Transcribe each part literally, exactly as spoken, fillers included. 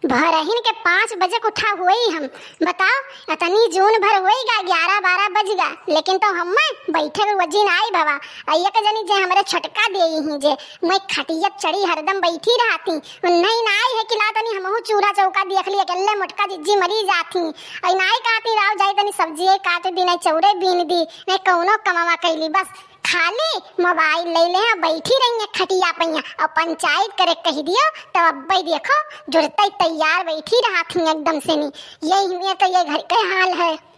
भरहिन के पाँच बजे के उठा हुई हम। बताओ, अतनी जून भर होइगा, ग्यारह बारह बजिगा, लेकिन तो हम्मे बैठे के वजी नाई भवा। आ एक जनी जे हमरे छोटका देई ही जे, मैं खटिया चढ़ी हरदम बैठी रहती। उन्हें नाई है कि लाओ तनी हमहू चूल्हा चौका देख ली, अकेले मोटका जिज्जी मरी जाती। और नाई कहती, "लाओ जाई तनी सब्जिये काट दी, नहीं चौरे बीन दी, नहीं कौनो कमावा कैली।" बस खाली मोबाइल ले ले हैं, बैठी रही हैं खटिया पहिया और पंचायत करे कह दियो, तो अब्बे देखो जुड़ते तैयार बैठी रहत ही एकदम से नी। यही में तो ये घर के हाल है।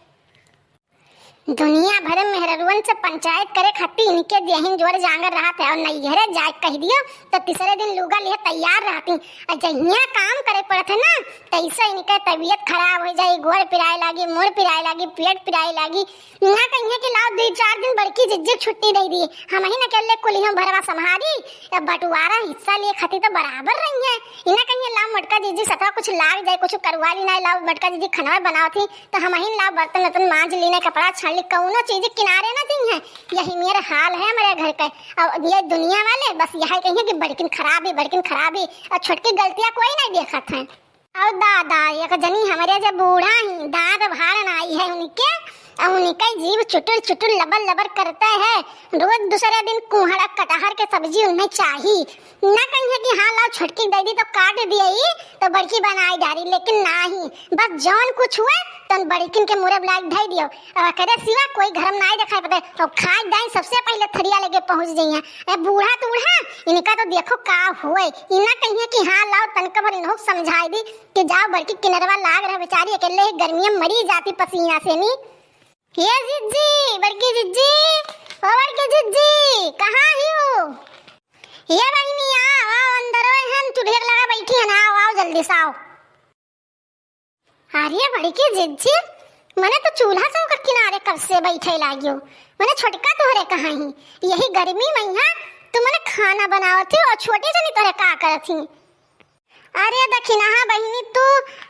दुनिया भर में मेहररुअन से पंचायत करे खातिर इनके देहिन जोर जांगर रहत है और नैहरे जाए कह दियो तो तीसरे दिन लुगा लिए तैयार रहती। और जहिया काम करे पड़त है ना, तैसे इनके तबीयत खराब हो जाई, गोड़ पिराए लागी, मुड़ पिराए लागी, पेट पिराए लागी। इहाँ कहिए कि लाओ दुई चार दिन बड़की जिज्जी छुट्टी दे दी, हम ही अकेले कुलियों भरवा संभारी। अब बंटवारा हिस्सा लिए खातिर तो बराबर रही है। इहाँ कहिए लाओ मोटका जिज्जी सतवा कुछ लाग जाए, कुछ करवा ली ना, लाओ मोटका जिज्जी खनवा बनाओ थी, तो हम ही लाओ बर्तन उर्तन मांज ली ना, कपड़ा छाड़ ली, कौनो चीज किनारे ना दी है। यही मेरा हाल है हमारे घर का। अब ये दुनिया वाले बस यही कहिए कि बड़किन खराब ही, बड़किन खराब ही, और छोटकी गलतियाँ कोई नहीं देखत है। और दादा, एक जनी हमरे जे बूढ़ा ही, दांत भाड़ नाई है उनके, और उनके जीभ चुटुर चुटुर लबर लबर करता है। रोज दूसरे दिन कुहड़ा कटहर के सब्जी उन्हें चाही। ना कहिए कि हाँ लाओ छोटकी दे दी तो काट दिए ही, तो बड़की बनाई डारी, लेकिन नाही, बस जौन कुछ हुए तो बड़किन के मुरब लाग धई दियो। अब करे सिवा कोई घर में नाई दिखाई पड़े, तो खाए दाई सबसे पहले थरिया लेके पहुंच जाइए। ए बूढ़ा तूढ़ा, इनका तो देखो का हुए। इना कहिए कि हाँ लाओ तनका भर इन्हों समझाई दी कि जाओ बड़की किनरवा लाग रहे बेचारी, अकेले ही गर्मी में मरी जाती पसीना से नी। ये जिज्जी, बड़की जिज्जी, ओ बड़की जिज्जी, कहाँ ही हो? ये बहिनी आओ, आओ अंदर, हम चूल्हे लगा बैठी है ना, आओ, आओ जल्दी से आओ। अरे बड़की जिज्जी, मने तो चूल्हा चौका किनारे कब से बैठे लागियो। मने छोटका तोहरे कहाँ ही? यही गर्मी में यहाँ तू मने खाना बनावत ही और छोटी जनी तोहरे का करत ही? अरे दखिनहा बहिनी तू,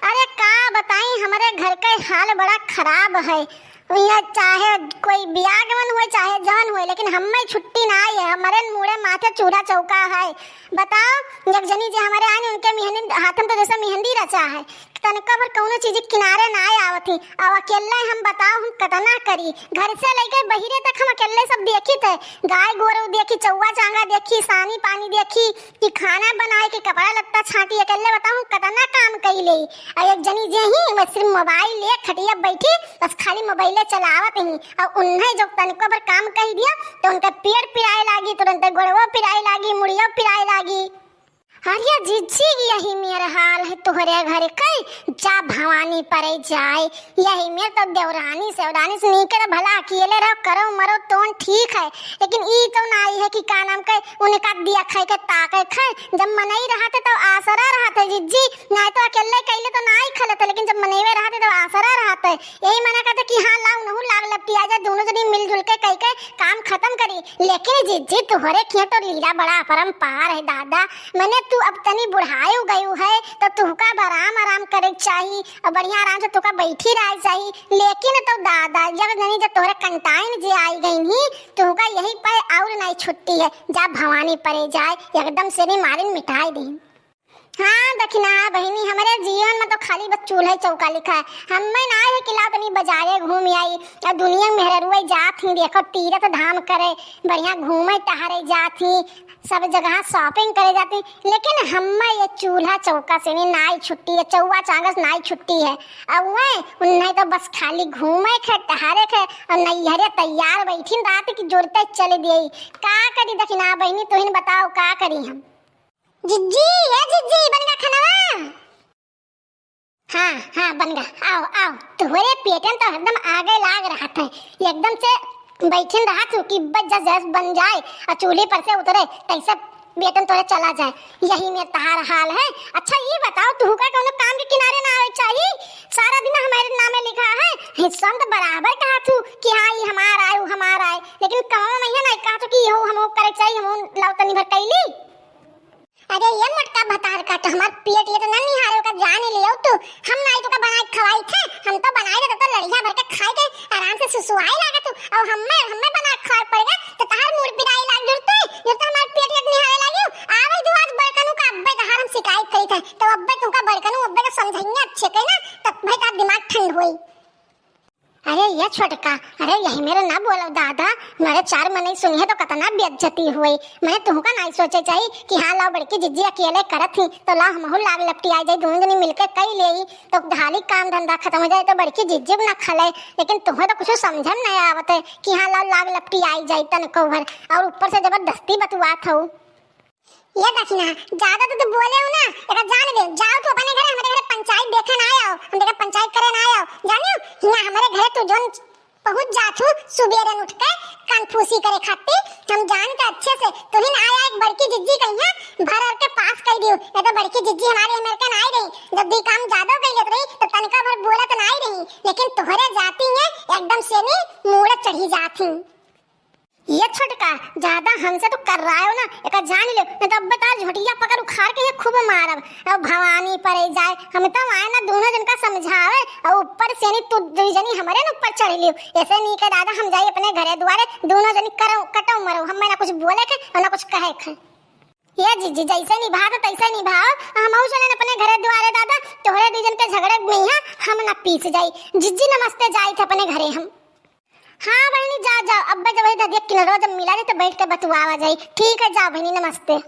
अरे का बताई, हमरे घर के हाल बड़ा खराब है। या चाहे कोई बियाह गमन हुए, चाहे जवन हुए, लेकिन हम्मे छुट्टी ना आई है। हमरे मुड़े माथे चूल्हा चौका है। बताओ, एक जनी जे हमरे आइन, उनके मेहंदी, हाथन तो जैसे मेहंदी रचा है, तनका भर कौनो चीज किनारे ना आवत ही। अब अकेले हम बताओ, हम कतना करी, घर से लेके बहिरे तक हम अकेले सब देखी थे, गाय गोरू देखी, चौवा चांगा देखी, सानी पानी देखी, कि खाना बनाए, कि कपड़ा लत्ता छांटी, अकेले बताओ, हम कतना काम कई ले। और एक जनी जे ही, वह सिर्फ मोबाइल ले खटिया बैठी, बस खाली मोबाइले चलावत ही। और उन्हें जो तनको भर काम कही दिया, तो उनका पेट पिराए लागी, तुरंत गोड़वो पिराए लागी, मुड़ियो पिराए लागी। अरे जिज्जी, यही मेरा हाल है तोहरे घर के, जा भवानी परे जाए। यही में तो देवरानी सेवरानी से निकर भला अकेले रहो, करो मरो तोन ठीक है, लेकिन ई तो नाई है कि का नाम के उनका दिया खाए के ताके खाए। जब मनई रहते तो आसरा रहते जिज्जी, नाई तो अकेले कैले तो नाई खलते, लेकिन जब मनईवे रहते तो आसरा रहते। यही मना करते कि हाँ लाओ उनहु लाग लपटी आ जाए, दोनों जनी मिलजुल के कई के काम खत्म करी। लेकिन जिज्जी तोहरे किया तो लीला बड़ा अपरंपार है दादा, मने तू अब तनी बुढ़ायु गयु है तो तुहका अब आराम आराम करे के चाही। और बढ़िया आराम से तोका बैठी रहे चाही। लेकिन तो दादा, जब जनी जब तोहरे कंटाइन जे आई गई नी, तोहका यही पे और नहीं छुट्टी है, जा भवानी परे जाए, एकदम से नी मारिन मिटाई दी। हाँ दखिना बहिनी, हमरे जीवन में तो खाली बस चूल्हे चौका लिखा है। हमें ना है कि लाओ तनी बाजारे घूम आई, और दुनिया में मेहररुए जात ही देखो तीरथ धाम करे, बढ़िया घूमे टहरे जात ही, सब जगह shopping करे जाती, लेकिन हम्मा ये चूल्हा चौका से नी नाई छुट्टी है, चौवा चांगस नाई छुट्टी है। अब वह उन्हें तो बस खाली घूमे खे, टहरे खे और नैहरे तैयार बैठिन रात की जुड़ते चले दिए। का करी दखिना बहिनी, तुहिन बताओ का करी हम? जिज्जी, ए जिज्जी, बन गा खनवा? हाँ, हाँ, बन गा। आओ, आओ। तोहरे पेटन तो हरदम आगे लाग रहत है। एकदम से बैठिन रहत हूँ कि बस जस जस बन जाए और चूल्हे पर से उतरे, तैसे पेटन तोहरे चला जाए। यही में तहार हाल है। अच्छा, ये बताओ, तुहका कौनो काम के किनारे ना आवे चाहिए? सारा दिन हमारे नामे लिखा है। हिस्सा में तो बराबर कहा तू कि हाँ, ये हमारा है, वो हमारा है, लेकिन कमावा में ना कहा तू कि हो हमो करे चाहिए, हमो लाओ तनी भर कैली। अरे ये मोटका भतार काट, हमार पेट ये तो ना निहारे, ओका जान ही लियो तू। हम नाई तोका बनाए के खवाई थे, हम तो बनाए रहते तो लड़िया भर के खाए के आराम से सुसुआए लागा तू। और हम्मे, हम्मे बना के खाए पड़ेगा तो तहार मूड़ पिराए लाग जुड़ते, ये तो हमार पेट ये निहारे लागियो। आवे जो आज बड़कनू का अब्बे तहार हम शिकायत करी थे, तो अब्बे तुमका बड़कनू अब्बे का समझइया अच्छे के ना, तब भाई का दिमाग ठंड होई। अरे ये छोटका, अरे यही मेरे ना बोलो दादा, मेरे चार मनई सुनिहे तो कतना बेइज्जती हुई। मने तुहका नाई सोचे चाही कि हाँ लाओ बड़की जिज्जी अकेले करत ही, तो लाओ हमहू लाग लपटी आ जाई, दोनों जनी मिलके कई लेई, तो धाली काम धंधा खत्म हो जाए, तो बड़की जिज्जी भी ना खले। लेकिन तुहे तो कुछ समझे में नहीं आवत है कि हाँ लाओ लाग लपटी आई जाई तनको भर, और ऊपर से जबरदस्ती बतुआत हऊ। ये दखिना, ज्यादा तो तू बोले हो ना, एका जान ले, जाओ तू अपने घरे, हमरे घरे पंचायत देखे ना आयो, हम देखा पंचायत करे ना आयो, जानियो, हियां हमरे घरे तू जोन पहुंच जात हूँ सुबेरे उठ के कानफूसी करे खातिर, हम जानते अच्छे से, तू ही ना आया एक बड़की जिज्जी कहिया भर भर के पास कर दियो, ये तो बड़की जिज्जी हमारे मेर के ना आई रही, जब दी काम ज्यादा कर लेत रही तो तनका भर बोलत ना आई रही, लेकिन तोहरे जाती है एकदम से नी मूड़ चढ़ी जाती। ये छोटका, ज्यादा हमसे तो कर रहा हो ना, एका जान ले, नहीं तो अब बता झोटिया पकड़ उखाड़ के ये खूब मारब। अब भवानी परे जाए, हम तो आए ना दोनों जन का समझावे, और ऊपर से नी तू दू जनी हमारे ना ऊपर चढ़ लियो। ऐसे नी के दादा, हम जाई अपने घरे दुआरे, दोनों जनी करो, कटो मरो, हम ना कुछ बोले के और ना कुछ कहे के। ये जिज्जी, जैसे निभाओ तैसे निभाओ, हम चले अपने घरे दुआरे दादा, तोहरे दू जन के झगड़े में यहाँ हम ना पीस जाई। जिज्जी नमस्ते, जाई थे अपने घरे हम। हाँ बहिनी, जा, जा, अब जब वही ददिया किनरो जब मिला जाई तो बैठ के बतुआवा जाई। ठीक है, जा बहिनी, नमस्ते।